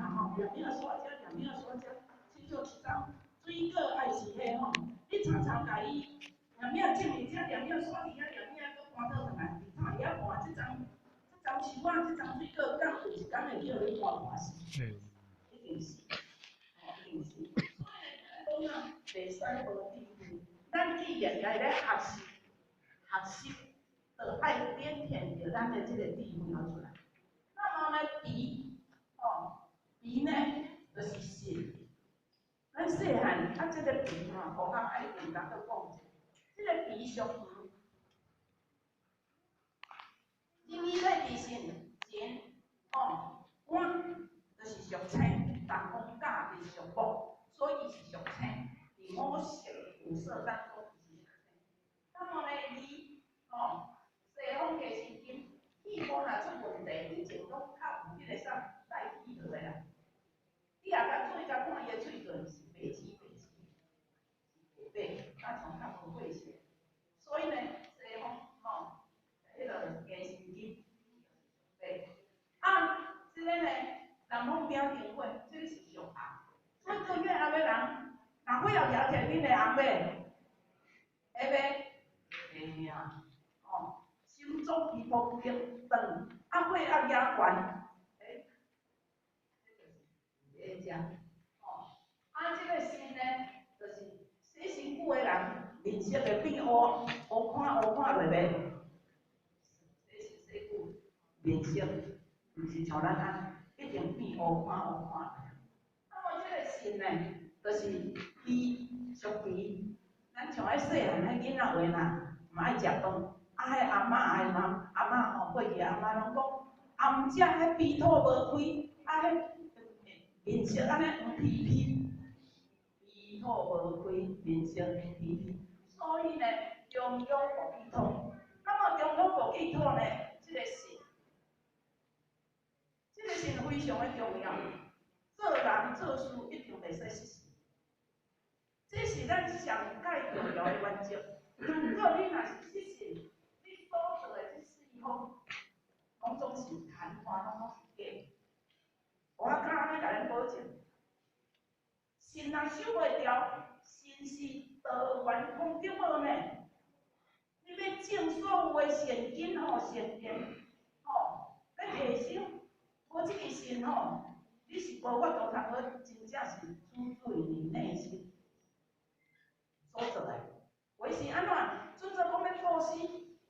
啊吼，薏米仔煞遮，薏米仔煞遮，亲像一丛水果愛是彼吼，你常常共伊薏米仔種佇遮，薏米仔煞佇遐，薏米仔閣搬倒轉來，伫伫遐換這叢這叢樹仔，這叢水果，敢有一工會叫你換換死？一定是，吼，一定是。所以講啊，袂使無智慧。咱既然來咧學習，學習，就愛展現著咱的這個智慧出來。那麼呢，脾，吼，脾呢，就是腎。咱細漢啊，這個脾吼，我較愛認真閣講者。這個脾屬黃，因為咧佇腎前，吼，肝就是屬青，人講甲是屬木，所以是屬青。佇五色五色當中是屬青。那麼呢，伊吼，西方家神經，氣管若出問題，以前攏較有彼個啥代替落來啦。你若共注意共看伊的喙唇是白紫白紫，是白白，啊像較無血色。所以呢，西方吼，彼個家神經，白。啊，這個呢，南方餅丁火，這個是屬紅。所以高血壓的人，若血壓舉起來，恁會紅袂？會袂？會啊，吼，心臟皮膚激斷，啊血壓也懸，欸，這就是伫遮，吼，啊這個腎呢，就是洗身軀的人，面色會變烏，烏看烏看落袂？洗身洗久，面色毋是像咱按，一定變烏看烏看。那麼這個腎呢，就是脾屬脾，咱像彼細漢彼囡仔話呐，嘛愛食飯，啊，彼阿嬤阿媽阿嬤吼，過去阿嬤攏講，暗食彼脾土無開，啊，彼面色按呢黃皮皮，脾土無開，面色黃皮皮，所以呢，中庸補氣土。那麼中庸補氣土呢，這個腎，這個腎非常的重要，做人做事一定袂使失信，這是咱上蓋重要的原則。如果你若是失信，你所做的這四方，攏總是曇花，攏總是假。我敢按呢共恁保證，腎若守袂牢，腎是道源功德寶呢。你欲種所有的善根吼、善業吼，欲提升，無這個腎吼，你是無法度通好，真正是出自於你內心所做的。話是按怎？準做講欲布施，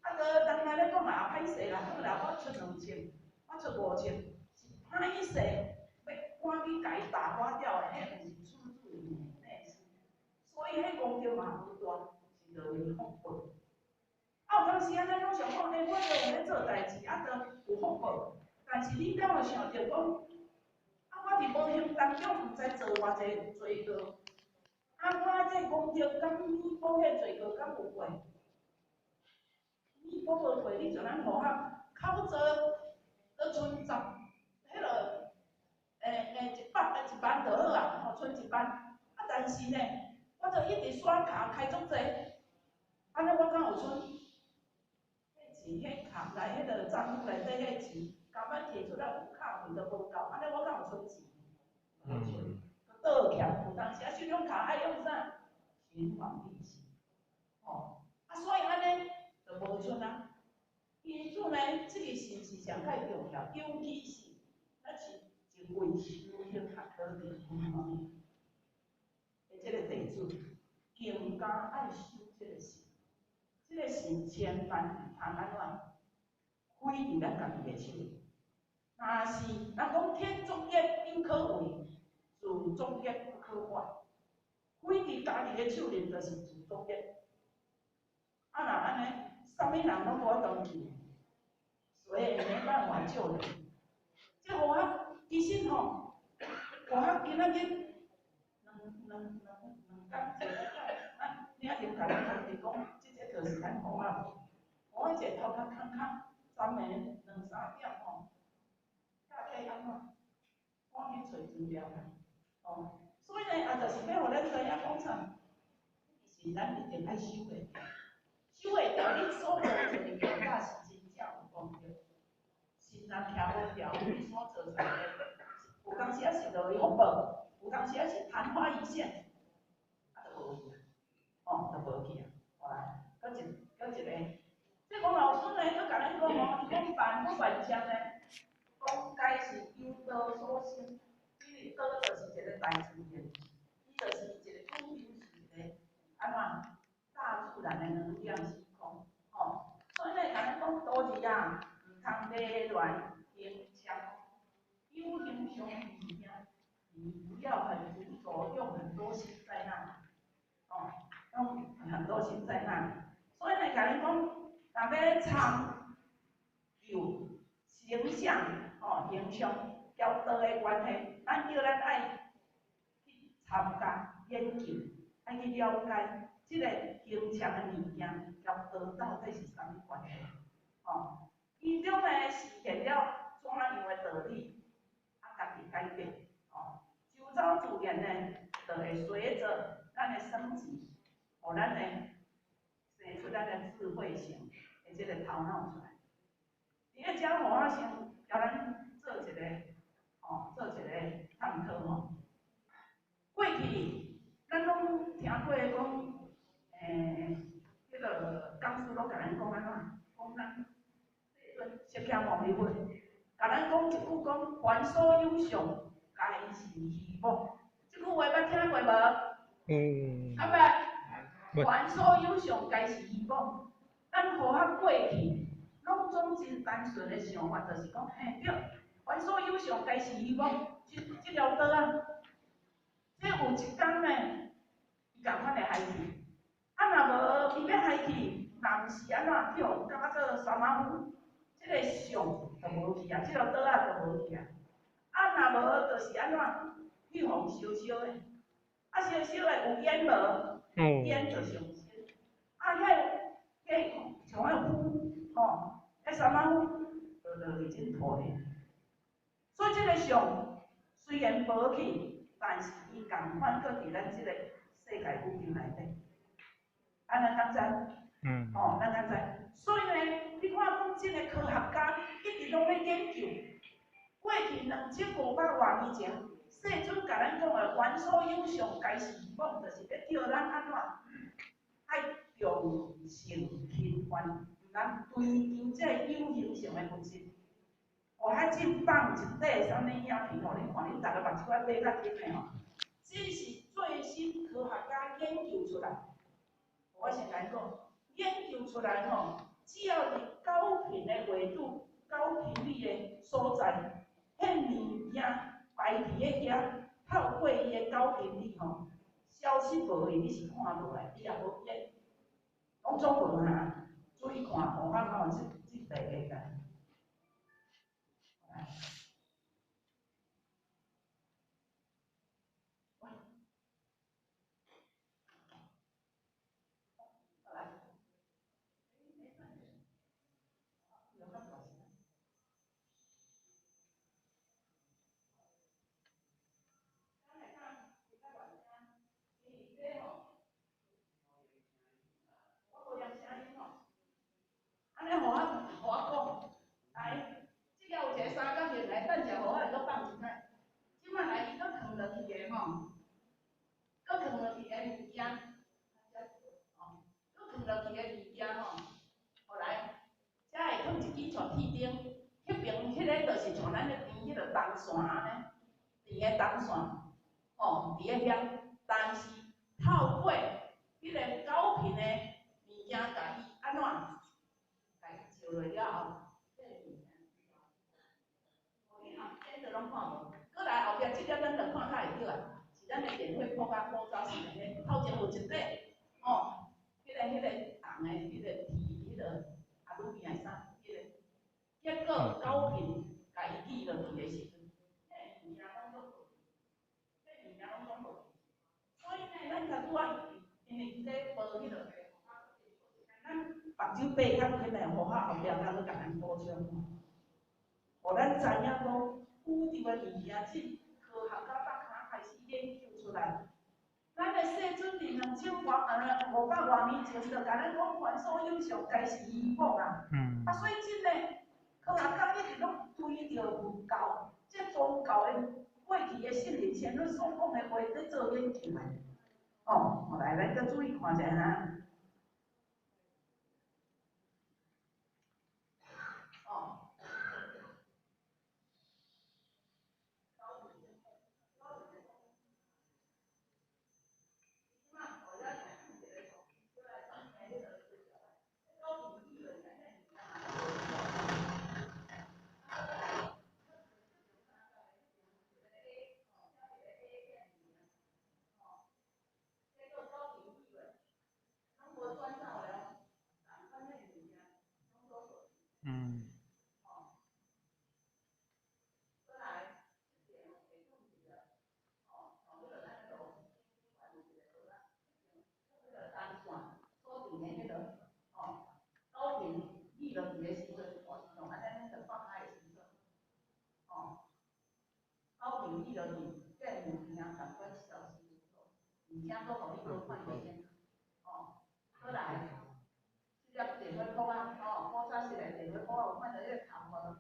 啊，閣人來咧講啊，歹勢啦，好啦，我出2000，我出5000，是歹勢，欲趕緊共伊打發掉的，彼毋是出自於你內心，所以彼功德嘛無大，是落為福報。啊，有當時啊，咱攏想講，欸，我都有咧做代誌，啊，都有福報。但是你敢有想著講，啊，我佇無形當中毋知做偌濟罪過，啊，我這功德敢彌補彼罪過敢有過？彌補無過，你像咱和尚口座閣存十，彼落，欸，100 1萬就好啊，吼，存1萬。啊，但是呢，我就一直刷卡開足濟，按呢我敢有存？彼錢，彼卡內彼個帳戶內底彼錢，加擺提出來有卡費都無夠，按呢我敢有存錢？無存，閣倒欠。有當時啊，信用卡愛用啥？循環利息，吼，啊，所以按呢就無存啊。因此呢，這個腎是上蓋重要，尤其是咱是一位修行學道的的這個弟子，更加愛修這個腎。這個腎千萬毋通按怎？毀佇咱家己的手裡。若是人講天作孽猶可違，自作孽不可活。毀佇家己的手裡，就是自作孽。啊，若按呢，啥物人攏無法度救，誰也沒辦法救人。這和尚其實吼，和尚今仔日兩兩兩兩工一個禮拜，咱領頭共咱通知講，這節課是咱和尚，和尚一個頭殼空空，昨暝兩三點吼，早起按怎？趕緊揣資料啦，吼。所以呢，也就是欲予咱知影講啥，是咱一定愛守會牢，守會牢，你所做出的業才是真正有功德。腎若徛無牢，你所做出來的，有當時時仔是落去福報，有當時仔是曇花一現，啊，就無去啊，吼，就無去啊。後來，閣一個，這王老師呢，閣共咱講吼，伊講萬不萬象呢，講該是由道所生，因為道就是一個大自然，伊就是一個宇宙是一個按怎大自然的能量時空，吼，所以呢，共咱講道字啊，毋通迷亂形象，有形象物件，你不要很執著，用很多心在那裡，哦，用很多心在那裡。所以呢，共咱講，若欲參究形象，吼，形象佮道的關係，咱叫咱愛去參加研究，愛去了解這個形象的物件佮道到底是啥物關係，吼。其中呢，實現了怎樣的道理，啊，家己改變，吼。周遭自然呢，就會隨著咱的升級，予咱的生出咱的智慧型的這個頭腦出來。佇咧遮，予我先共咱做一個，吼，做一個探討吼。過去咱攏聽過講，彼個講師攏共咱講按怎，講咱世尊釋迦牟尼佛，共咱講一句講凡所有相，皆是虛妄。這句話捌聽過無？嗯。啊捌。凡所有相，皆是虛妄。咱予較過去，攏總真單純的想法，就是講，嘿對，凡所有相，皆是虛妄。這條道啊，這有一工呢，伊仝款會害去。啊，若無伊欲害去，若毋是按怎去予加做三馬夫，這個相就無去啊，這條道仔就無去啊。啊，若無就是按怎去予燒燒的，啊燒燒的有煙無？煙就上身。啊，彼像彼灰吼，彼三馬灰就落去真土的。所以這個相雖然無去，但是伊仝款閣佇咱這個世界宇宙內底。啊，咱敢知？吼，咱敢知？所以呢，你看講這個科學家一直攏咧研究，過去2500外年前，世尊共咱講的凡所有相，皆是虛妄，就是咧叫咱按怎愛重視輕凡，毋通追求這個有形性的物質。予遐進放一塊啥物影片，予恁看，恁逐个目睭愛擘較緊的吼。這是最新科學家研究出來。我先來講，研究出來吼，只要佇高頻的維度、高頻率的所在，彼物件擺佇咧遐，透過伊的高頻率吼，消失無去，你是看無來，伊也無煙，攏總無哈。注意看，吼，我看有這塊個。來。來。按呢，予我講，來，這个有一個三角形來，等下予我來閣放一擺。這擺來，伊閣囥落去的吼，閣囥落去的物件，吼，閣囥落去的物件吼，予來，遮會囥一支像鐵釘，彼爿彼个就是像咱咧甜彼个銅線按呢，甜的銅線，吼，佇咧遐，但是透過彼個高頻的物件，共伊按怎？照落了後，這個物件，你後邊就攏看無，閣來後壁這粒咱就看較會著啊，是咱的電火泡甲古早時陣，頭前有一塊，吼，彼個紅的，彼個鐵，彼個阿魯米還啥，彼個，結果高頻共伊記落去的時陣，彼個物件攏總無，彼個物件攏總無。所以呢，咱較拄仔因為伊咧報彼個。咱目睭閉較緊的，予我後壁較閣共咱補充吼，予咱知影講宇宙的物件，這科學家北跤開始研究出來。咱的世尊佇2500外年前就共咱講凡所有相，皆是虛妄啊。啊，所以這個科學家一直攏追著佛教，這宗教的過去伫个圣人前，恁所讲的话咧做研究的。哦，好来，咱阁注意看一下哈。哦。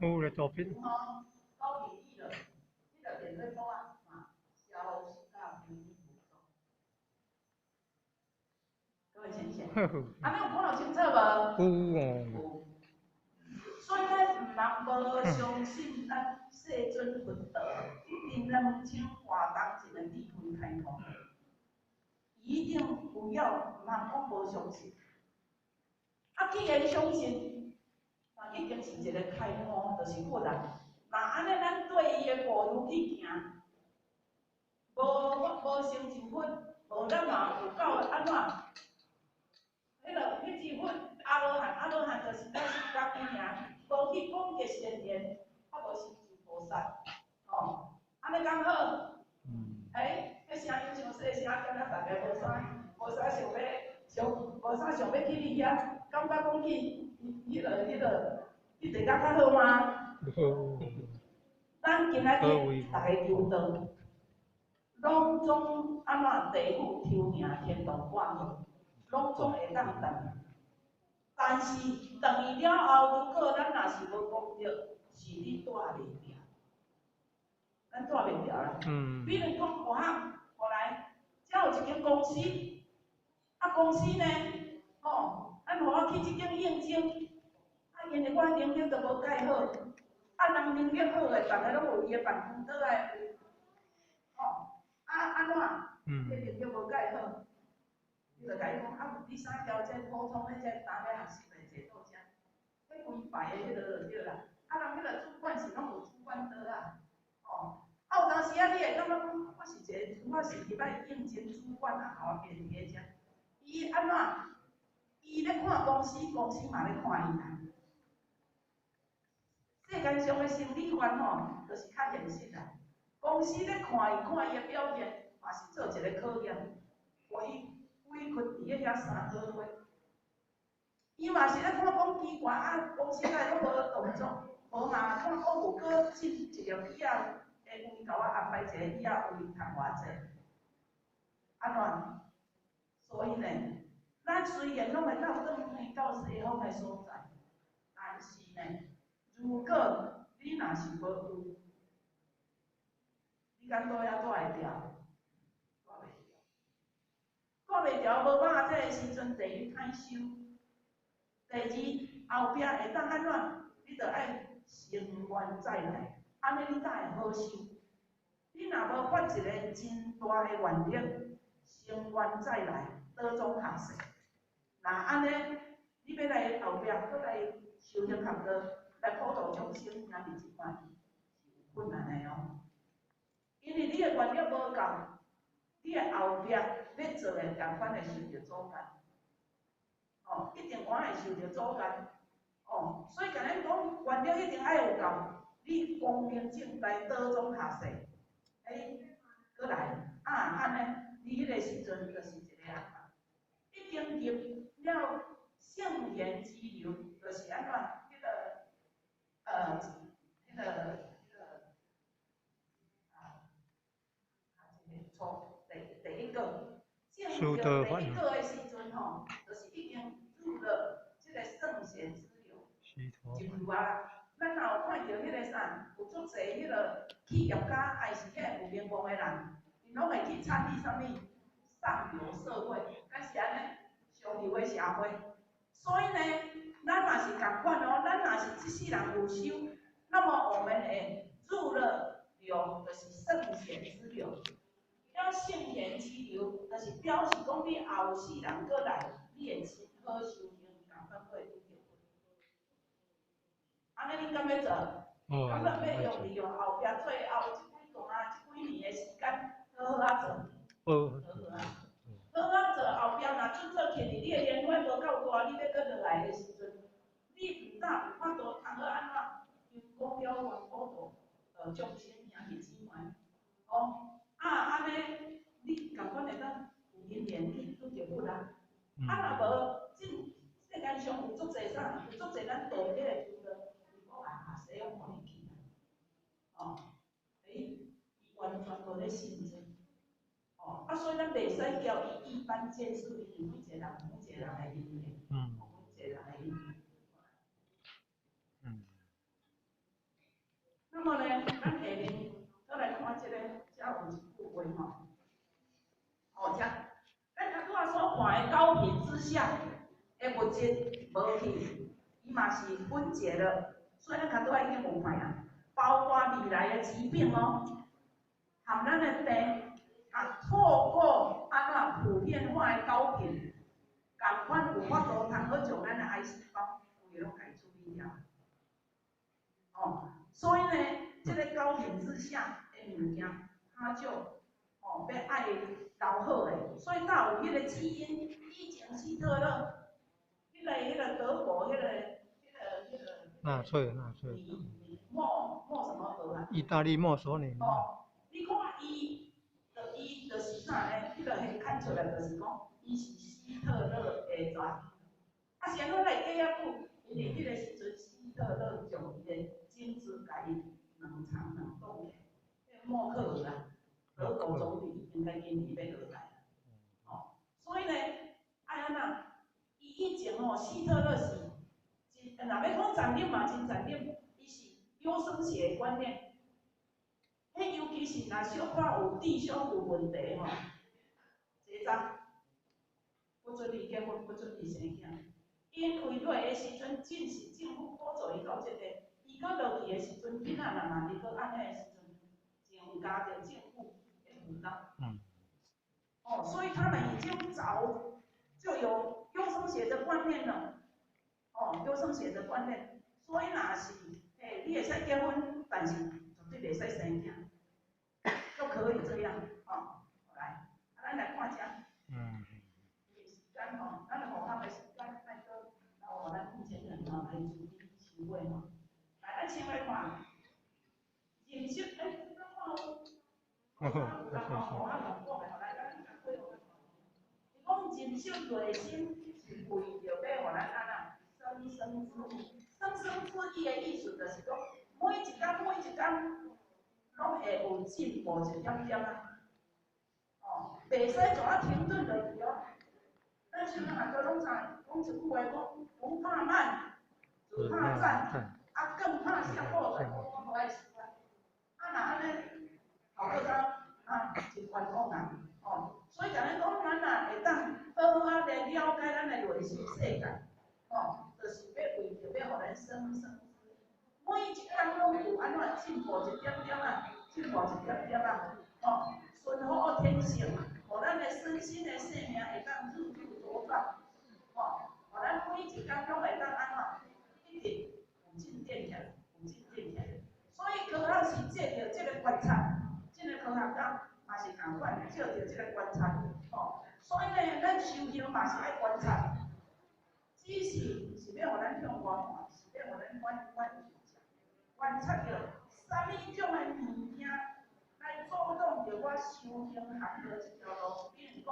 有咧图片。按呢有看清楚无？有哦。所以咱毋通无相信咱世尊佛道，一定咱请华当一个智慧开通。一定不要毋通讲无相信。啊，既然相信，那已经是一个开悟，就是佛啊。若按呢，咱对伊的步路去行，无无成就佛，无咱嘛有够按怎？彼支佛阿罗汉，阿罗汉就是咱释迦牟尼，无去广结善缘，啊无成就菩萨，吼，按呢敢好？欸，彼声音伤细声，敢若逐家无啥想欲想，无啥想欲去你遐，感觉讲去彼落去地狱较好吗？咱今仔日逐家求道，拢总按怎地府抽赢天堂挂号，拢总会当转。但是转去了后，如果咱若是无功德，是你带袂牢，咱带袂牢啦。比如讲，我后来，遮有一间公司，啊公司呢，吼，按予我去这间应征，啊因为我能力都无盖好，啊人能力好的，逐家拢有伊的办公桌来有，吼，啊按怎？你能力无盖好。伊就共伊讲，啊，你啥条这普通的这大咧学习的坐倒遮，彼规排的彼个就对啦。啊，人彼个主管是拢有主管桌仔，吼。啊，有当时啊，你会感觉讲，我是一个，我是入来应征主管啊，予我编伫咧遮。伊按怎？伊咧看公司，公司嘛咧看伊啦。世间上的生理观吼，就是较现实啦。公司咧看伊，看伊的表现，嘛是做一个考验，予伊委屈伫咧遐3个月。伊嘛是咧看讲奇怪啊，公司内拢无动作，无嘛看讲有阁进一个椅仔的位，共我安排一个椅仔位通偌济，按怎？所以呢，咱虽然拢会到转去到西方的所在，但是呢，如果你若是无有，你敢倒遐带会牢？带袂牢。带袂牢，无办法，这个时阵第一歹修，第二后壁会当按怎？你著爱成愿再来，按呢你才会好修。你若无发一个真大的愿力，成愿再来，倒总下世。若按呢，你欲来后壁阁来修行学道，来普度众生，兄弟姊妹是有困难的哦。因为你的愿力无够，你的后壁欲做的仝款会受著阻碍，哦，一定会受著阻碍，哦，所以共咱讲，愿力一定爱有够，你光明正大倒总下世，欸，阁来，啊，按呢，你彼个时阵就是一个安怎，已经入了圣贤之流，就是按怎，彼个，错，第一个，证著第一个的时阵吼，就是已经入了这个圣贤之流，入去啊。咱若有看著彼个啥，有足济彼个企业家，还是彼个有名望的人，𪜶攏會去參與啥物？上流社會，敢是按呢？上流的社會。所以呢，咱嘛是仝款哦，咱若是這世人有修，那麼我們會入了流，就是聖賢之流。了聖賢之流，就是表示講你後世人閣來，你會真好修行，仝款閣會拄著。按呢恁敢欲做？敢欲欲用利用後壁最後這幾段啊，這幾年的時間，好好仔做。好好仔，好好做後壁若準做起，你的年歲無夠大，你欲閣落來的時陣，你毋但有法度通好按怎？因講了願普度眾生兄弟姊妹，哦，啊按呢，你仝款會當有因緣去拄著佛啊。啊若無，這世間上有足濟啥？有足濟咱道德的渠道，伊講啊，西方予你去啊，哦，欸，伊完全無咧信這。哦，啊，所以咱袂使交伊一般見識，因為每一個人有每一個人的因緣，每一個人的因緣。那麼呢，咱下面閣來看這個，遮有一句話吼，哦，遮，咱拄仔所看的九品之下的物質無去，伊嘛是分解了，所以咱較拄仔已經有看啊，包括未來的疾病哦，含咱的病。啊，透過按怎普遍化的九品，仝款有法度通好將咱的癌細胞，規个攏共伊處理掉。哦，所以呢，這個九品之下的物件，它就哦欲愛留好的，所以才有彼個基因，以前希特勒，彼個德國彼個。納粹，納粹。莫什麼爾啊？意大利墨索里尼。哦，你看伊。伊就是啥呢？彼個彼看出來就是講，伊是希特勒的跩。啊，是按怎來過遐久？因為彼個時陣，希特勒將伊的種子共伊冷藏冷凍起來。默克爾啊，德國總理應該今年欲落來。哦，所以呢，愛按怎？伊以前吼，希特勒是真，若欲講殘忍嘛，真殘忍。伊是優生學觀念。彼尤其是若小可有智商有問題吼，這陣不准你結婚，不准你生囝，因為落的時陣，正是政府補助伊到這個，伊閣落去的時陣，囡仔若萬一閣按呢的時陣，增加著政府的負擔。哦，所以他們已經早就有優生學的觀念了。哦，優生學的觀念，所以若是，欸，你會使結婚，但是絕對袂使生囝。都可以這樣，哦，來，啊，咱來看遮。因為時間吼，咱的學校的時間愛閣留予咱目前人吼來處理收尾吼。來，咱先來看，認識，欸，咱看有，有人吼，學校同講的吼，來，咱講過。伊講認識內心是為著欲予咱按怎生生之意，生生之意的意思就是講，每一工每一工。攏會有進步一點點啊，哦，袂使怎啊停頓落去哦。咱像咱阿哥攏知，講一句話講，不怕慢，只怕站，啊，更怕下後腿。我無愛習慣。啊，若按呢，後閣較啊，真冤枉啊，哦，所以共咱講，咱若會當好好仔來了解咱的內心世界，哦，就是欲為著欲予咱生生之意，每一工攏有按怎進步一點點啊。進步一點點啊，哦，順乎天性，予咱的身心的生命會當日日茁壯，哦，予咱每一工攏會當按怎，一直有進展起來，有進展起來。所以科學是借著這個觀察，這個科學家嘛是仝款，借著這個觀察，哦，所以呢，咱修行嘛是愛觀察，只是是欲予咱向外看，是欲予咱遠遠觀察著。啥物種的物件來阻擋著我修行行道這條路？比如講，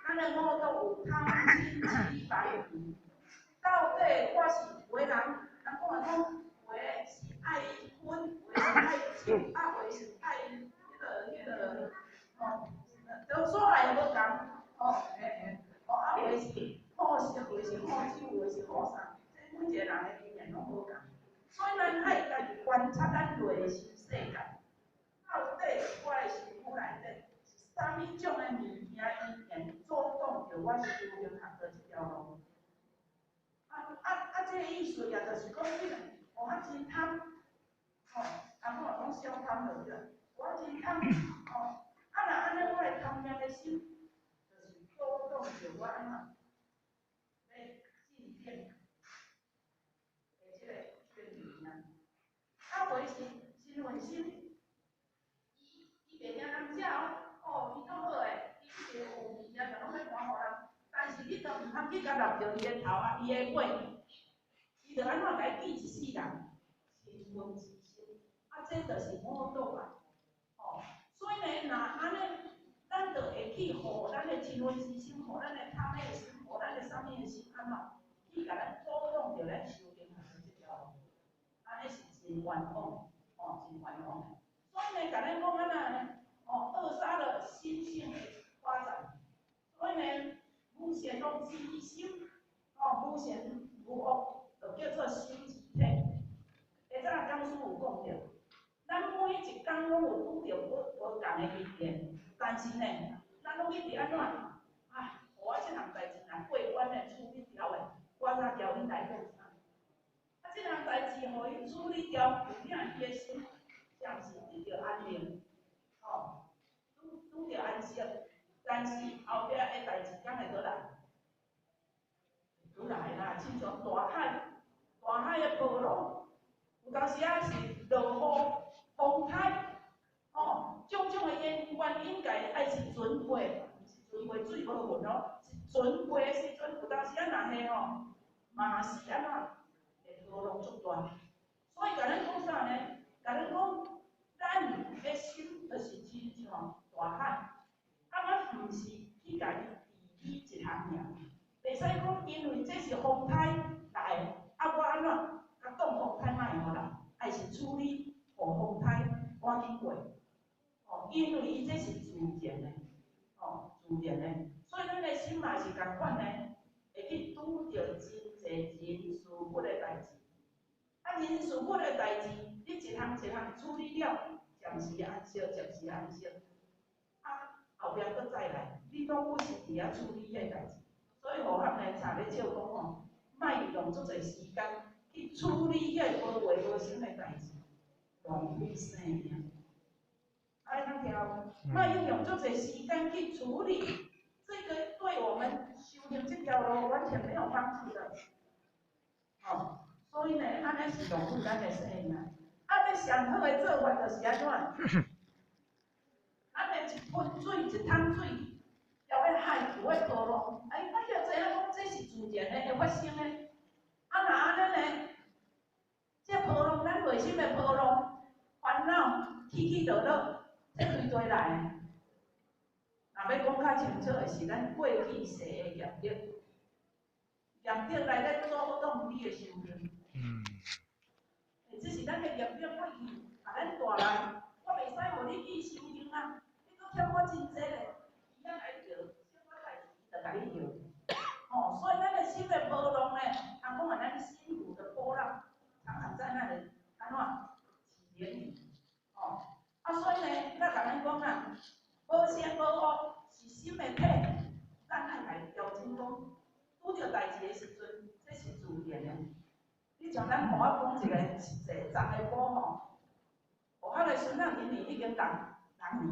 咱的五毒有貪嗔癡慢疑，到底我是有的人，人講來講，有的是愛薰，有的是愛酒，啊，有的是愛彼個，吼，都所愛無仝，吼，嘿嘿，哦，啊，有的是好色，有的是好酒，有的是好啥，這每一個人的經驗攏無仝。所以咱愛家己觀察咱內心世界，到底我的心我修行学道這條路。啊，這个意思也就是講，你若我真貪，吼，阿公嘛講小貪就對，我真貪，吼，啊若按呢，我的貪念的心，就是鼓動著我按怎，欲進展的這個勸言啊。啊，無是嗔恨心，伊袂驚人食哦，哦，伊足好的，伊一直有味啊，就攏欲搬予人。但是你都毋通去共搦著伊的頭啊，伊的尾，伊就按怎共伊記一世人，嗔恨之心，啊，這就是五毒啊，吼，所以呢，若按呢，咱就會去予咱的嗔恨之心，予咱的貪的心，予咱的啥物的心，按怎去共咱阻擋著咱修行學道這條路，按呢是真冤枉，吼，真冤枉的。所以呢，共咱講按怎呢？哦，扼殺了心性的發展。所以呢，無善惡之心，哦，無善無惡，就叫做心之體。下早講師有講著，咱每一工攏有拄著無仝的因緣，但是呢，咱攏一直按怎？啊，予我這項代誌若過關的處理掉的，我才交你來好啥？啊，這項代誌予伊處理掉，有影伊的心暫時得著安寧，吼，拄著安息。但是後壁的代誌敢會閣來？閣來啦，親像大海，大海的波浪，有當時仔是落雨、風颱，吼，種種的原因，該愛是船過，毋是船過水無痕哦，是船過的時陣，有當時仔若係吼，嘛是按怎會波浪足大。所以共咱講啥呢？共咱講，咱的心就是親像大海。啊，咱毋是去共伊治理一項爾，袂使講因為這是風颱來，啊我按怎，共擋風颱莫予來，愛是處理，予風颱趕緊過，吼，因為伊這是自然的，吼，自然的，所以咱的心嘛是仝款呢，會去拄著真濟人事物的代誌，啊，人事物的代誌，你一項一項處理了，暫時安息，暫時安息。後壁閣再來，你攏猶是佇遐處理彼個代誌，所以和合呢，才咧笑講吼，莫用足濟時間去處理彼個無話無成的代誌，浪費生命。愛通聽無？莫用足濟時間去處理，這個對我們修行這條路完全沒有幫助的。吼，所以呢，按呢是浪費咱的生命。啊，欲上好的做法就是按怎？按呢一噴水，一桶水，舀彼海有彼波浪，哎，咱就知影講這是自然的會發生的。啊，若按呢呢，這波浪，咱內心的波浪，煩惱起起落落，這對佗來的？若欲講較清楚的是，咱過去世的業力，業力來咧阻擋你的修行。欸，這是咱的業力過去，共咱帶來，我袂使予你去修行啊！你閣欠我真濟咧，伊仔來著，小可代誌伊就共你著。吼，所以咱的心的波浪呢，通講啊，咱心湖的波浪，常常在那裡按怎起漣漪，吼，啊，所以呢，咱共咱講啊，無善無惡是心的體，咱愛來調整講，拄著代誌的時陣，這是自然的。你像咱予我講一個實際，昨下晡吼，我彼個孫仔今年已經六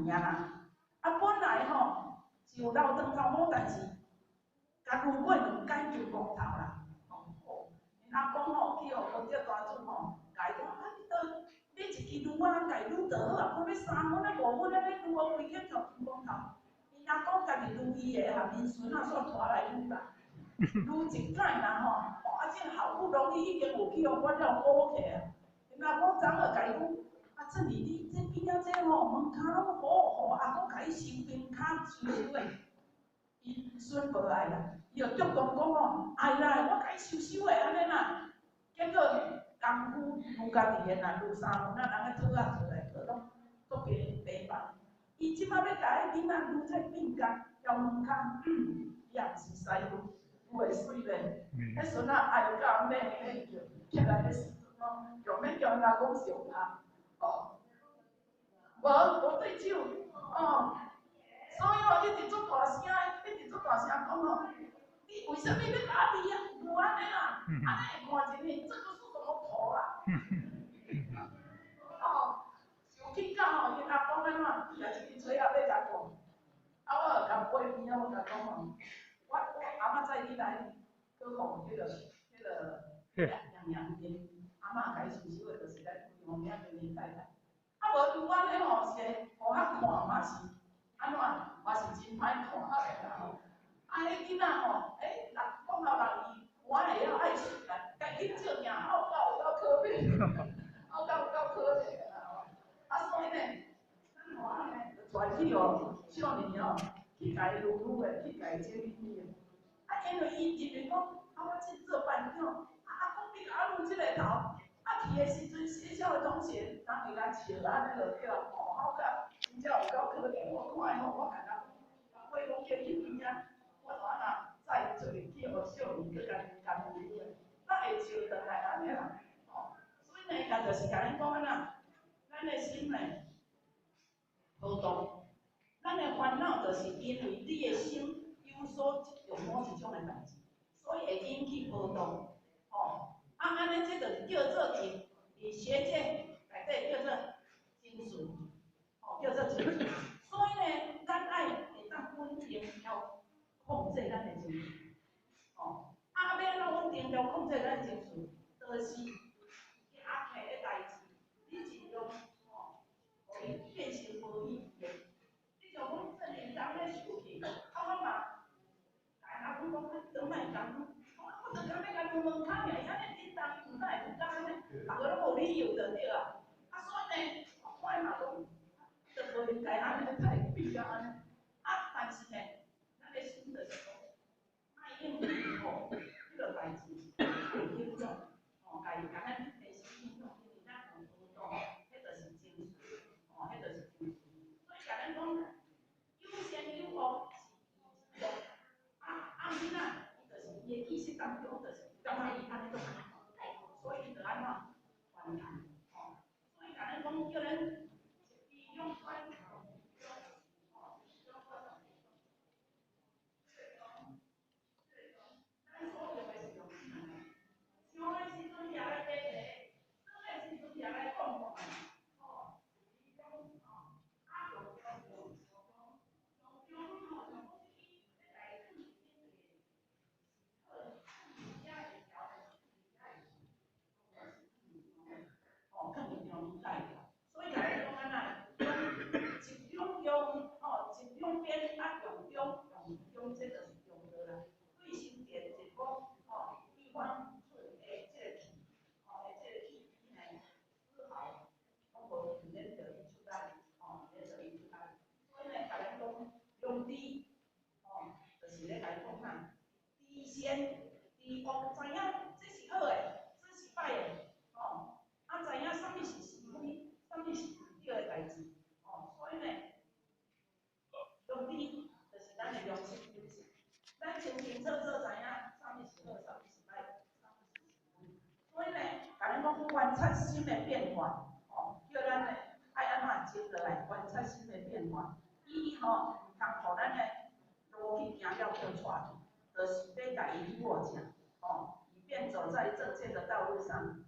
年啊啦，啊本來吼是有留長頭毛，但是共攄過兩擺就光頭啦。吼，𪜶阿公吼去予高德大主吼，共伊講啊，你都你一支攄仔共攄就好啊，講欲3分啊5分按呢攄予規間就金光頭。𪜶阿公家己攄伊的，含𪜶孫仔煞拖來攄啦，攄一擺啦吼，啊這好不容易已經有去予我了補起啊。𪜶阿公昨昏共伊講，啊這裡你這邊仔這吼門跤攏好，予阿公共你收冰跤收收的。𪜶孫無愛啦，伊就激動講吼，愛啦，我共伊收收的按呢啦。結果功夫攄家己的，若攄3分仔，人个套仔出來，攏足白白白。伊這擺欲共彼囡仔攄這鬢角、翘門跤，伊也毋是師傅，攄會媠咧。彼孫仔愛到咩咩叫，起來的時陣吼，叫欲叫𪜶阿公相拍，哦，無無對手，哦，所以吼，一直足大聲，一直足大聲講吼，你為啥物欲共我離啊？無按呢啦，按呢會看一面，這個是什麼頭啊？哦，生氣到吼，𪜶阿公按怎，舉一支錘仔欲共我割。啊，我就共陪邊仔，我共講吼，我阿嬤載你來，閣予彼個營養店，阿嬤共伊收收的，就是咱規方遐跟𪜶太太。啊，無拄按呢吼，是會予較看嘛是，按怎嘛是真歹看的啦吼。啊，彼囡仔吼，欸，人講予人伊有愛會曉愛惜啦，家己照鏡好夠有夠可憐，好夠有夠可憐的啦吼。啊，所以呢，咱吼按呢，就帶去哦，少年吼，去共伊愈愈的，去共伊整理的。啊，因為伊認為講，啊，我這做班長，啊，阿公你共我攄這个頭，啊，去的時陣，學校的同學，人會共笑按呢就對啦，哦，好甲真正有夠可憐，我看吼，我感覺，我講叫去邊仔，我就按怎載出去去予少年閣共共愈的，咱會笑轉來按呢啦，吼，所以呢，也就是共咱講按怎，咱的心呢，波動，咱的煩惱就是因為你的心有所執著某一種的代誌，所以會引起波動，吼，啊，按呢，這就叫做佇學界內底叫做情緒，吼，叫做情緒。所以呢，咱愛會當穩定來控制咱的情緒，吼，啊，欲按怎穩定來控制咱的情緒，就是壓迫的代誌，你盡量吼，予伊變成無意義的。你像講鄭連章咧受氣，啊，我嘛，共阿公講，啊，都莫共，我就感覺共問問卡爾，伊按呢叮當，伊毋知會有敢按呢，逐个攏無理由就對啊。啊，所以呢，我看嘛講，就無應該按呢太比較按呢。啊，但是呢，咱的心就是講，莫用予彼個代誌去影響，吼，共伊共咱的心影響，因為咱有波動，彼就是情緒，吼，彼就是情緒。所以共咱講，有善有惡是伊啊，啊囡仔，伊就是伊的意識當中，就是感覺伊按呢做，所以伊就按怎反彈，吼。所以共咱講，叫咱一兩關，吼，兩關。咱所用的是用啥？上的時陣舉來爬茶，轉的時陣舉來講話，吼，伊講吼，啊，用中用用中吼，像講伊欲來對吼，囥佇中間代表，所以共咱講按怎，一種用吼，一兩邊啊，用中用中，這就是中道啦。對心電一講吼，對方出的這个氣，吼，的這个氣，呢，絲毫攏無毋免著伊出力，吼，毋免著伊出力。所以呢，共咱講良知，吼，就是咧共伊講啥，知善知惡，知影這是好的，這是歹的，吼。啊，知影啥物是是非，啥物是對的代誌，吼，所以呢，良知就是咱的良心，咱清清楚楚知影啥物是好，啥物是歹，啥物是是非。所以呢，共咱講觀察心的變化，吼，叫咱呢愛按怎靜落來觀察心的變化。伊吼毋通予咱的路去行了叫掣去，就是欲共伊去斡正，吼，以便走在正確的道路上。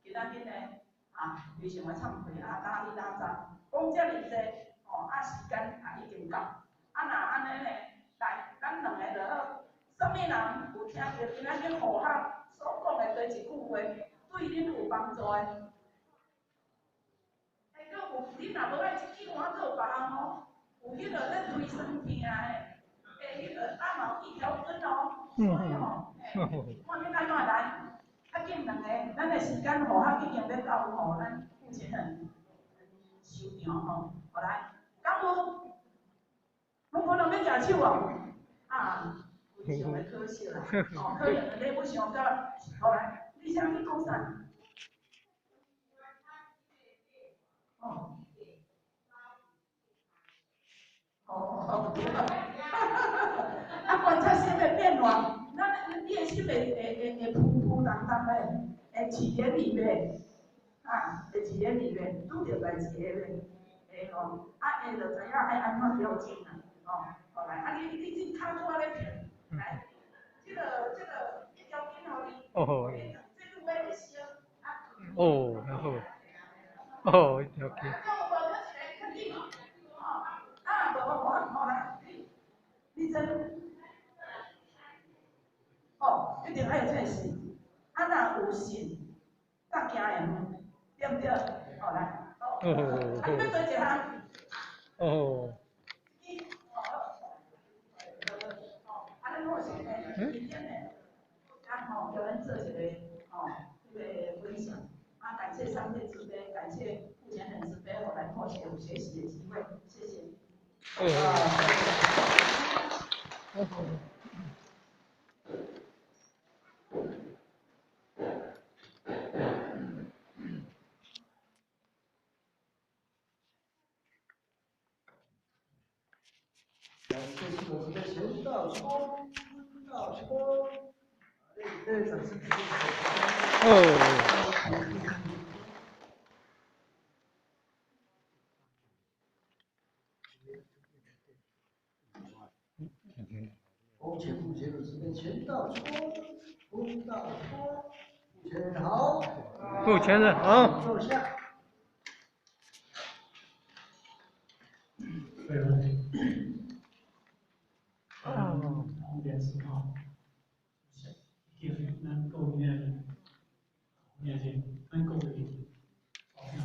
今仔日呢，啊，非常的慚愧啊，拉哩拉雜，講遮爾濟，吼，啊，時間也已經到，啊，若按呢呢，來，咱兩個就好，啥物人有聽著今仔日護學所講的佗一句話，對恁有幫助的？欸，閣有，恁若無愛這句話，閣有別項哦，有彼個咧推酸疼的，欸，彼個阿毛一條根哦，所以吼，欸，看恁按怎來。較緊兩個，咱的時間護學已經欲到吼，咱目前很收場吼，好來，敢有？攏無人欲舉手哦？啊，非常的可惜啦，哦，可能你欲想到，好來，你想欲講啥？哦。哦，啊，觀察心的變化，咱你的心會浮浮動動的，會起漣漪袂？啊，會起漣漪袂？拄著代誌會袂？會。题吼，啊，会就知影愛按怎調整啦，吼，好來，啊你這跤拄仔咧停，來，這個一條筋予你，哦，這女的會燒，啊，哦，好，哦，一條筋。啊，無無一個肯定，吼，啊，無無無，好來，你真，哦，一定愛有這個信，啊，若有信，才行會遠，對毋對？好來，好，啊，你欲做一項。哦。啊，咱好是呢，今天呢，剛好叫咱做一個吼，這個分享，啊，感謝上帝慈悲，感謝父前人慈悲，予咱好是有學習的機會，謝謝。哦。感謝師父慈悲，前道師公，道師公，來，掌聲。哦。恭請父前人慈悲，前道師公，公道師公，父前人好。父前人好。坐下。對。電視吼，叫咱各位呢，也是咱各位好像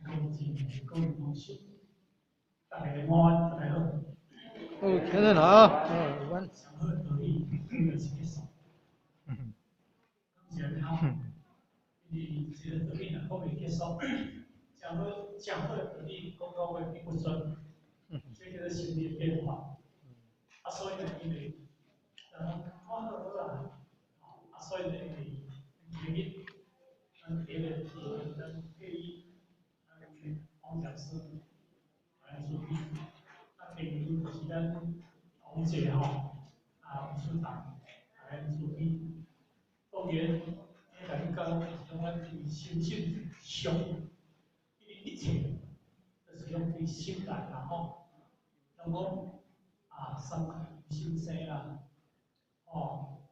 各位姊妹、各位同事，大家安，大家好。哦，前人好。嗯，上好道理，就是结束。感謝你吼，因為這個道理若講袂結束，誠好誠好的道理講到尾變不準，這叫做心理變化。啊，所以呢，因為人講好好啊，啊，所以呢，因為今日咱第一個是咱配音，咱黃講師來主持，啊，第二就是咱黃姐吼，啊，黃書堂來主持。當然，我共你講，就是講咱佇心性上，因為一切就是攏佇心內啦吼，人講啊，三界由心生啦。哦，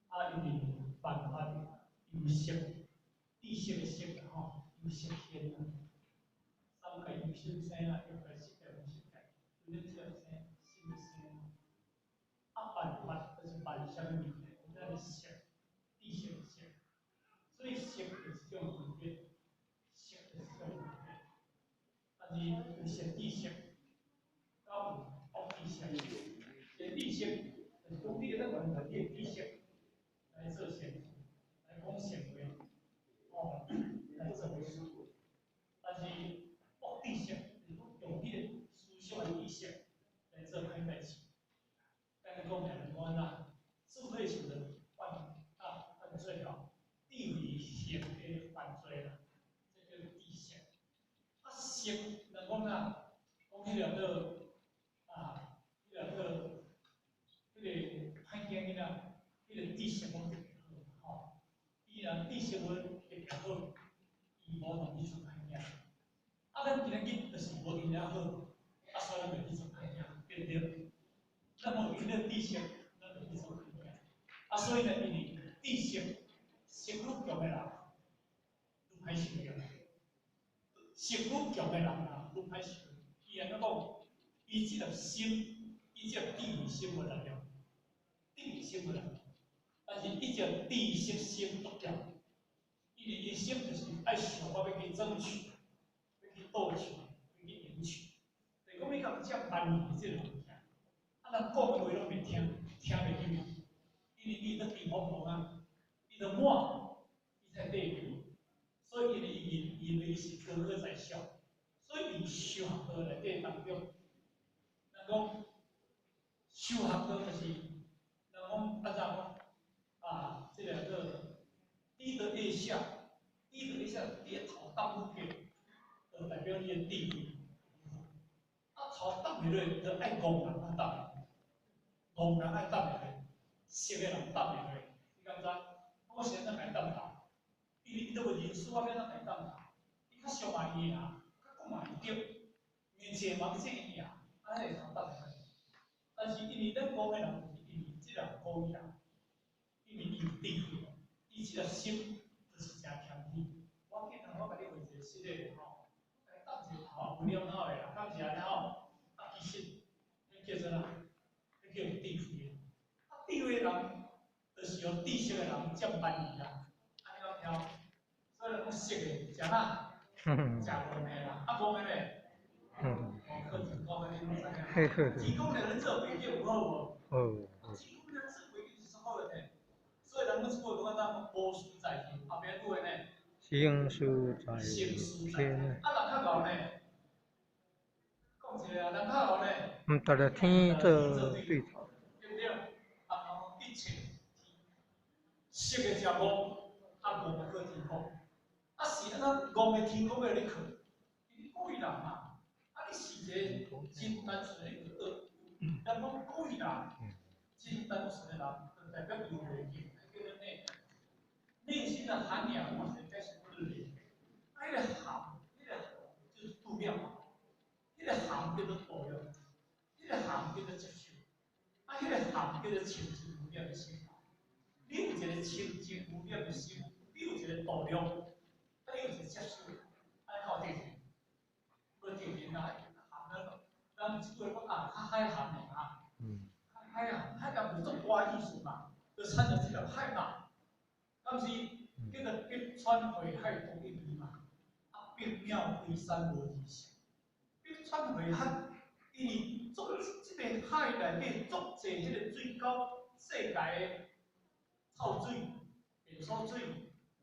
啊，因為萬法由色，知識的識吼，由色現啊。三界由心生啊，欲界、色界、無色界，對恁這生，心生啊。啊，萬法就是萬啥物物件，咱的色，知識的識，所以色就是一種分別，色就是一種分別。但是有色知識，佮有惡知識，這個知識。就是講，你會當完全你的知識來做善，來講善話，哦，來做事。但是惡知識，就是講用你的思想的知識來做歹代誌。簡單講起來，講按怎？智慧型的犯罪吼，智慧型的犯罪啦，這叫做知識。啊，識人講啊，講彼個做啊，彼個做。彼個歹囝囡仔，彼個知識攏特別好，吼。伊若知識無特別好，伊無容易做歹囝。啊，咱今仔日就是無𪜶遐好，啊，所以咱就去做歹囝，對毋對？咱無𪜶個知識，咱就去做歹囝。啊，所以呢，因為知識識愈強的人，愈歹受著；識愈強的人啊，愈歹受。伊按怎講？伊這粒心，伊這粒智慧心無力量。智慧心無力量，但是伊這知識心足強，因為伊心就是愛想法欲去爭取，欲去奪取，欲去贏取。就是講你共遮萬年的這個物件，啊，人講的話攏袂聽，聽袂入去，因為伊佇地方無啊，伊著滿，伊才地球，所以伊認為伊是高高在上，所以佇修學道內底當中，人講修學道就是。人講按怎講啊？這個叫低得腋下，低得腋下，佇頭當不給，就代表你的地位。啊，頭當袂落，就愛戇人來當，戇人愛當袂落，熟的人當袂落。你敢知？我是按怎共伊當頭？因為伊都無認輸，我欲按怎共伊當頭？伊較傷害伊啊，較嘛會著，因為這嘛這贏，按呢會通搭。但是因為咱戇的人，就是因為這個故意人，因為伊有智慧，伊這個心就是誠謙虛。我見人我共你畫一個實例吼，來搭一個頭有了後的啦，敢是按呢吼？啊，其實，彼叫做啥？彼叫有智慧的。啊，智慧的人，就是予知識的人佔便宜啦。按呢講聽？所以人講識的食啥？食戇的啦，啊戇的咧？哦，客氣講的你攏知影。提供兩人做袂叫有好無？哦。提供兩人做袂叫是好的呢。所以人講這句話講咱無輸在天，後壁句話呢？成事在天。啊，人較𠢕呢？講一個啊，人較𠢕呢？毋值得天做對頭。對不對？啊，一切識的食戇，啊戇的過天空。啊是按怎戇的天空欲予你去？因為故意人嘛。啊，你是一個真單純的一個惡。人講故意人，真單純的人，就代表伊有內境，叫做內內心的涵養，嘛是解釋不了。啊，彼個涵，彼個涵就是度量嘛。彼個涵叫做度量，彼個涵叫做接受。啊，彼個涵叫做清淨無染的心。你有一個清淨無染的心，你有一個度量，啊，你有一個接受，按呢較有定性。無定性啊，涵了，人這句話講啊，較海涵的啊。較海涵，海涵無足大意思嘛，就產生這個海嘛。敢是叫做百川匯海同一味嘛？啊，百鳥歸山無二性。百川匯海，因為足這個海內底足濟彼個水溝，世界的臭水、便所水，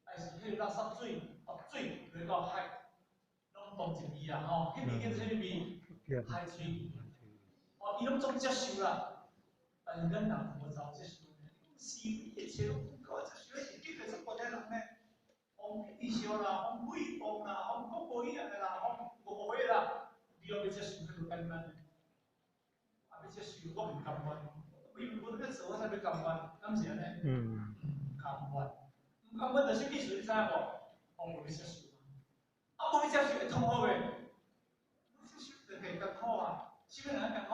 還是彼個垃圾水，哦水落到海，攏同一味啦吼。彼味叫做啥物味？海水味。哦，伊攏總接受啦，但是咱人無怎接受呢？是一切攏不夠接受，是叫做做國家人呢？予鄙笑啦，予誹謗啦，予講無語言的啦，予誤會啦，你欲欲接受，彼無簡單呢？啊，欲接受，我毋甘願。伊無欲做，我才欲甘願，敢是按呢？毋甘願，毋甘願，就是意思你知影無？我無欲接受。啊，無欲接受會痛苦袂？無接受就會艱苦啊！啥物人艱苦？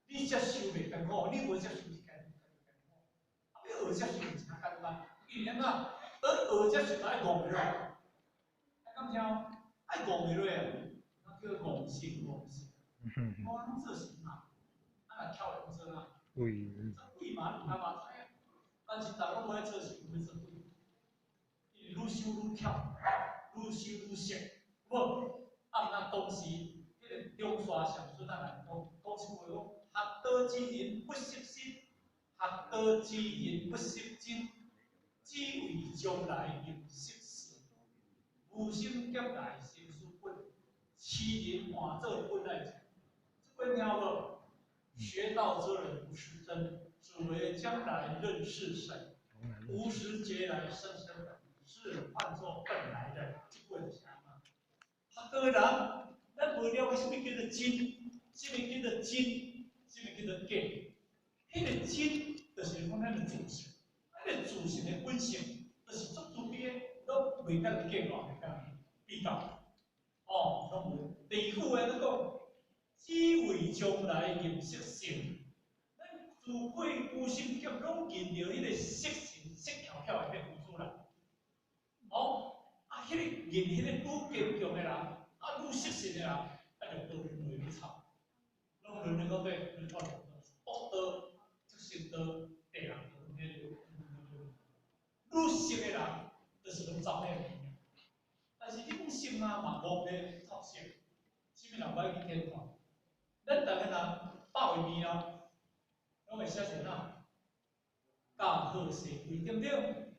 你接受袂艱苦，你無接受是艱艱苦。啊，欲學接受是較簡單，因為按怎？學接受就愛戇落，啊，敢聽？愛戇落啊，那叫戇性戇性。我攏做神嘛，啊若巧會做啥？鬼。做鬼嘛，你毋嘛知影。但是逐家攏無愛做神，欲做鬼。因為愈修愈巧，愈修愈熟，有無？啊，毋通當時彼個中山上尊仔來講，講一句話講：學道之人不識心，學道之人不識真，只為將來認識事。無心劫來生死本，痴人換做本來真。這句聽無？學道之人不識真，只為將來認識神。無始劫來生生本，是換作本來人。這句就是按怎？學道的人，咱無了解啥物叫做真，啥物叫做真，啥物叫做假。彼個真，就是講咱的自性，咱的自性的本性，就是足慈悲的，攏袂當計較，袂當比較。哦，攏無。第二句話閣講，只為將來認識性。咱自過無心劫攏認著彼個色性、色巧巧的彼有主啦。哦，啊，彼個認彼個愈堅強的人，啊，愈識性的人，啊，就無輪迴去插，攏輪迴到底，輪到惡道、畜生道、地獄道，彼個愈熟的人，就是攏走彼個物件。但是你講熟啊，嘛戇的臭熟，啥物人欲去天堂？咱逐個人百歲年後，攏會寫成啥？駕鶴西歸，對毋對？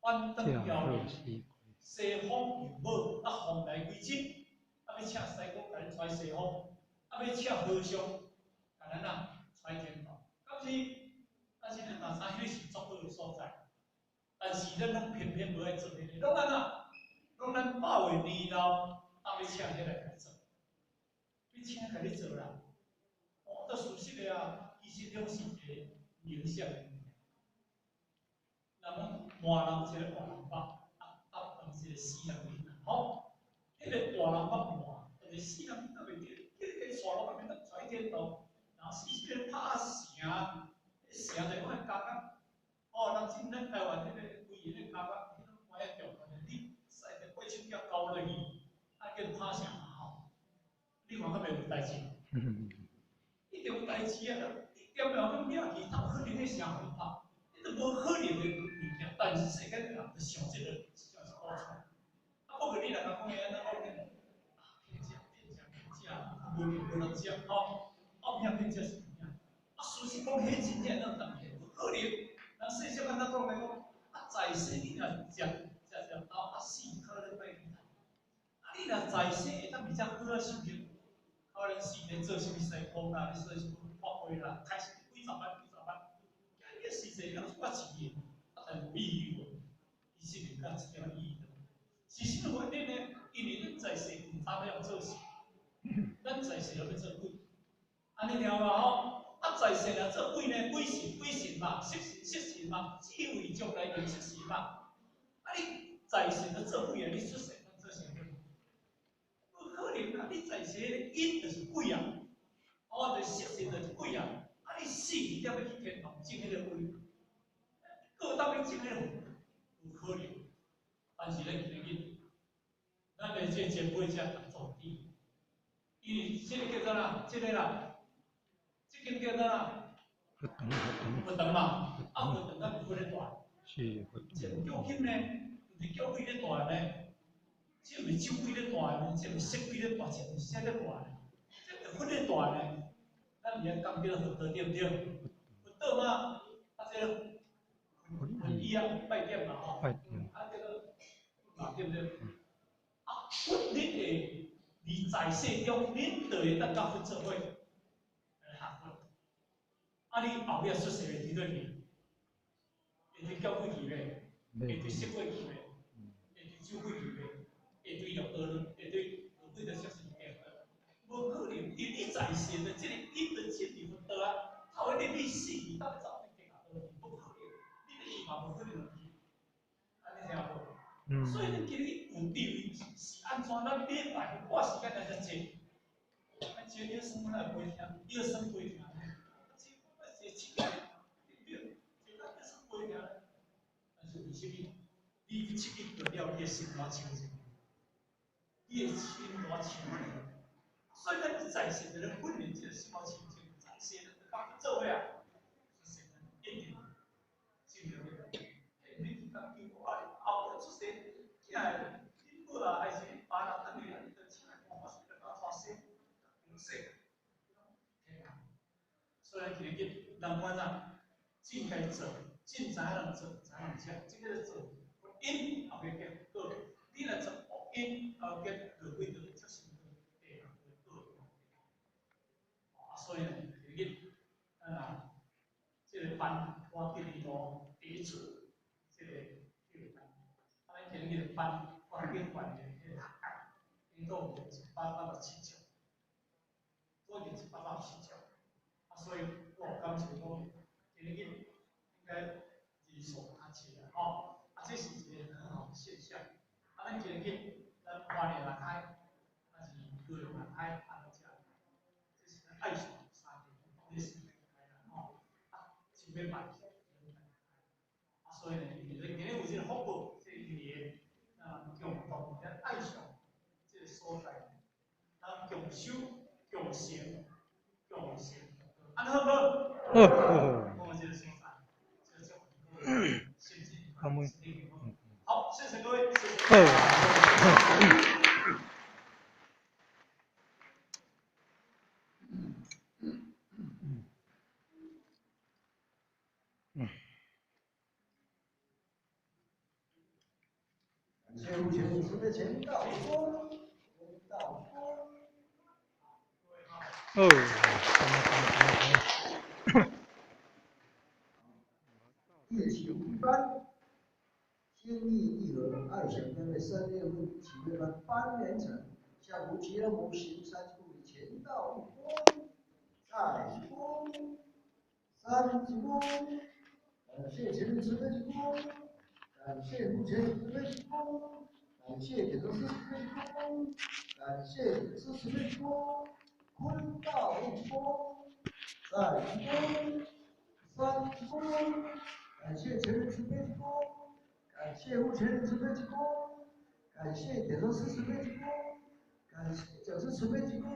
反轉妖孽，西方有母，啊，鳳來歸真，啊，欲請師公共咱帶西方，啊，欲請和尚共咱啊帶天堂，敢是？但是咱嘛知彼是足好的所在，但是咱攏偏偏無愛做彼個，攏按怎？攏咱百歲年老，啊，欲請彼個來共做，欲請共你做啦。哦，都事實的啊，其實攏是一個影響的物件。人講換人一個換人肉，啊，搭斷一個死人面，吼，彼個大人肉換，看敢會有代誌？一定有代誌啊！你掂了咁掠去，他有可能咧社會拍，你都無可能的物件，但是世間人就想這個想一個出來。啊，不過你若講講安怎講呢？啊，騙食騙食騙食，無無人食吼，啊有影騙食是有影。啊，事實講，彼真正咱當然無可能。人世上按怎講來講？啊，在世你若食食食到啊死，可能拜天。啊，你若在世會當比較好啊修行，可能是咧做啥物西方啦，你做啥物法會啦，開始幾十萬幾十萬，你實際有一寡錢的，啊，但有意義無？其實就甲一點意義都無。是啥物原因呢？因為咱在世毋知欲做事，咱在世欲做鬼，按呢了無吼？啊，在世若做鬼呢？鬼神鬼神嘛，色神色神嘛，智慧將來就色神嘛。啊，你在世就做鬼啊，你出世當做啥物？無可能啊！你在世的因就是鬼啊，哦，就色神就是鬼啊。啊，你死你才欲去天堂種彼個位，閣當欲種彼個有可能。但是咱今日，咱的這個前輩才做主，因為這個叫做啥？這個啦。這間叫做啥？佛堂，佛堂。佛堂嘛，啊佛堂敢有佛咧住？是佛堂。這個叫金呢，毋是叫鬼咧住呢？這毋是酒鬼咧住呢？這毋是色鬼咧住？這毋是啥咧住呢？這是佛咧住呢？咱毋是講叫佛道對毋對？佛道嘛，啊這個佛醫啊拜點嘛吼，拜點。啊這個嘛對毋對？啊佛恁會佇在世中，恁就會當佮佛做伙來學佛。啊！你後壁出世會佇佗去？會佇叫鬼去袂？會佇色鬼去袂？會佇酒鬼去袂？會對六道會對輪迴的色神經？無可能，因為你在世的這個因就進入佛道啊，頭一日你死去，到底走去地下道去？無可能，你欲去嘛無可能去。按呢聽無？所以咱今日有智慧是按怎？咱禮拜花時間來遮坐，啊，這藥酸哪會袂疼？藥酸袂疼。對不對？這咱藥酸袂疼，但是為啥物？你七日過了，你的心偌清淨，你的心偌清淨。所以咱在世就咧訓練這個心偌清淨，在世就佮佛做伙啊，出世一定進入彼個。你去共求啊，後壁出世，囝的恁母啊，還是恁爸若轉來，你就請來看法師來共帶洗，共洗。所以今日人阮啊，真該做，真知影人做，知影人食，這個做因後壁結果，你若做惡因，後結輪迴就接受地獄的果。啊，所以呢，今日咱啊，這個班我建議講第一次這個這個班，啊，咱今日的班我建辦的彼個學界，應當有187場，都有187場。啊，所以我有感受講，今日應該人數較濟啦，吼。啊，這是一個很好的現象。啊，咱今日咱花蓮也開，啊是高雄也開，啊，咱遮，這是咱愛上三地，這是開啦，吼。啊，真欲辦，啊，所以呢，因為今日有這個福報，這個因緣，咱共同咱愛上這個所在，咱共修、共成、共成，按呢好無？好，好。我們這個所在，這個先進，好，謝謝各位，謝謝。好。感謝目前主持的錢道峰，錢道峰。哦。夜行一班，天意一和愛想單位3月份啟業班班連成，下午吉隆坡行山處理錢道一峰，再一峰，三一峰，感謝前面慈悲一峰，感謝目前慈悲一峰，感謝點燈師慈悲一峰，感謝點師慈悲一峰，坤道一峰，再一峰，三一峰。感謝前人慈悲之功，感謝護前人慈悲之功，感謝點燈師慈悲之功，感謝講師慈悲之功，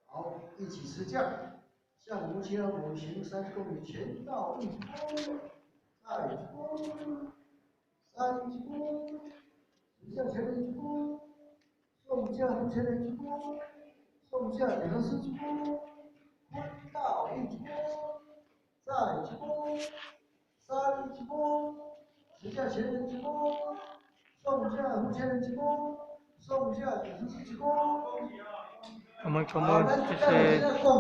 好，一起持将，向无其他五行三公里前道一躬，再一躬，三鞠躬，持将前人鞠躬，送将前人鞠躬，送将两个四鞠躬，坤道一鞠躬，再鞠躬，三鞠躬，持将前人鞠躬，送将前人鞠躬，送将两个四鞠躬。我们我们这些。